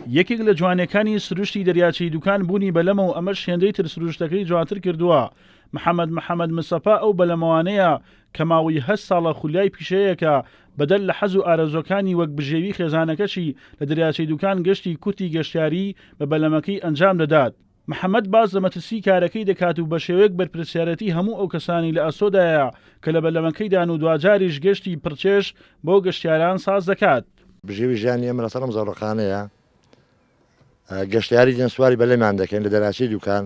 یەکێک لە جوانیەکانی سروشتی دەریاچەی دوکان بوونی بەلەمە و ئەمەش هێندەی تر سروشتەکەی جوانتر کردووە، محەمەد محەمەد مستەفا ئەو بەلەمەوانەیە کە ماوەی هەشت ساڵە خولیای پیشەیەکە بەدەر لە حەز و ئارەزووەکانی وەک بژێوی خێزانەکەشی لە دەریاچەی دوکان گەشتی کورتی گەشتیاری بە بەلەمەکەی ئەنجام دەدات. محەمەد باس لە مەترسیی کارەکەی دەکات و بەشێوەیەک بەرپرسیارێتی هەموو ئەو کەسانەی لە ئەستۆدایە کە لە بەلەمەکەیدان و دواجاریش گەشتی پڕچێژ بۆ گەشتیاران ساز دەکات. بژێوی ژیانی ئێمە لەسەر ئەم زەڕەخانەیە، گەشتیاری دێن سواری بەلەمیان دەکەین لە دەراچەی دوکان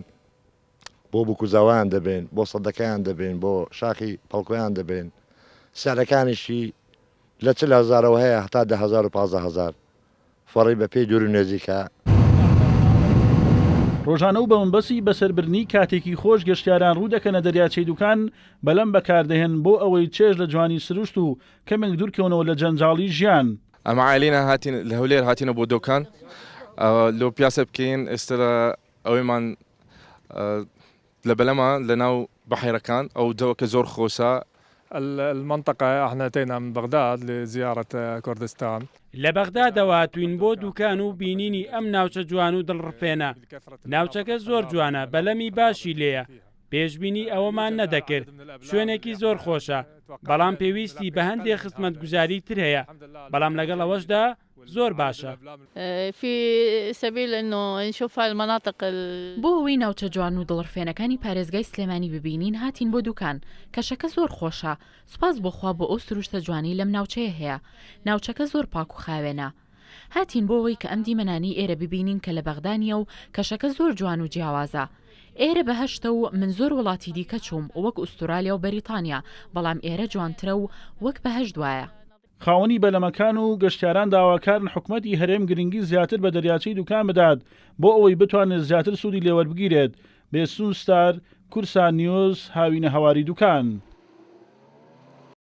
بۆ بوکوزاوایان دەبەین، بۆ سەدەکەیان دەبەین، بۆ شاخی پەڵکۆیان دەبەین، سعرەکانیشی لە 40 هەزارەوە هەیە هەتا 10 هەزار و 15 هەزار. فەڕی بە پێی دوور و نێزیکە. ڕۆژانە و بە مەبەستی بەسەربردنی کاتێکی خۆش گەشتیاران ڕوو دەکەنە دەریاچەی دوکان، بەلەم بەکاردەهێن بۆ ئەوەی چێژ لە جوانی سروشت و کەمێک دوورکەونەوە لە جەنجاڵی ژیان. ئەمە عایلینە هاتین لە هەولێر هاتینە بۆ دۆکان لۆ پیاسە بکەین ئێستا ئەوەیمان لە بەلەمە لە ناو بەحیرەکان ئەو جەوەکە زۆر خۆشە. المنطقە احنا اتینا من بغداد لزیارە کوردستان. لە بەغدادەوە هاتووین بۆ دوکان و بینینی ئەم ناوچە جوان و دڵڕفێنە. ناوچەکە زۆر جوانە، بەلەمی باشی لێیە، پێشبینی ئەوەمان نەدەکرد. شوێنێکی زۆر خۆشە، بەڵام پێویستی بە هەندێ خزمەتگوزاری تر هەیە، بەڵام لەگەڵ ئەوەشدا زۆر باشە. بۆ ئەوەی ناوچە جوان و دڵڕفێنەکانی پارێزگای سلێمانی ببینین هاتین بۆ دوکان، کەشەکە زۆر خۆشە، سوپاس بۆ خوا بۆ ئەو سروشتە جوانەی لەم ناوچەیە هەیە، ناوچەکە زۆر پاک و خاوێنە. هاتین بۆ ئەوەی کە ئەم دیمەنانەی ئێرە ببینین کە لە بەغدا نییە و کەشەکە زۆر جوان و جیاوازە. ئێرە بەهەشتە و من زۆر وڵاتی دیکە چووم وەک ئوستورالیا و بەریتانیا، بەڵام ئێرە جوانترە و وەک بەهەشت وایە. خاوەنی بەلەمەکان و گەشتیاران داواکارن حکومەتی هەرێم گرنگی زیاتر بە دەریاچەی دوکان بدات بۆ ئەوەی بتوانرێت زیاتر سوودی لێوەربگیرێت، بێستوون ستار، کوردسان نیوز، هاوینەهەواری دوکان.